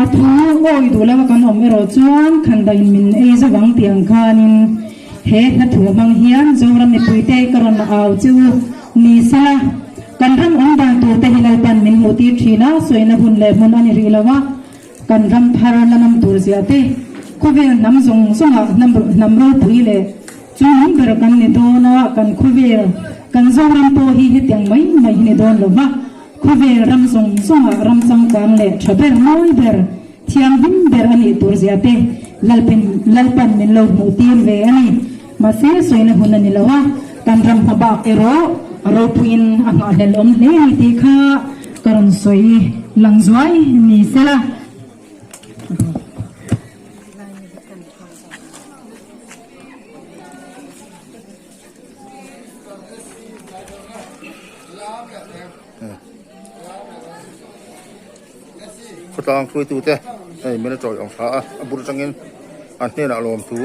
A thu awi duh lova kan awm erawh chuan khandaiin min ei zo ang tih ang khanin he hla thu hmang hian Zoram mipuite ka rawn au che u ni sela, kan ram awm dan tur te hi Lalpan min hmuh tir thin a, sawina hun leh hmun a ni rih lo a, kan ram thar la nawm tur zia te, khawvel hnam zawng zawngah hnam ropui leh Chu hmun ber kan ni dawn a, kan khawvel, kan Zoram pawh hi hetiang mai mai hi ni dawn lo va, khawvel ram zawng zawngah ram changkang leh tha ber, mawi ber, thianghlim ber a nih tur zia te Lalpen, Lalpan min lo hmuh tir ve a ni. Mahse, sawina hun a ni lo a, kan ram hma bak erawh a ropuiin a nghahhlel awm hle a ni tih kha ka rawn sawi lang zuai ni sela. Khawtlang hruaitute hei min a chawi ang thla a, a bul atangin an hnenah lawmthu.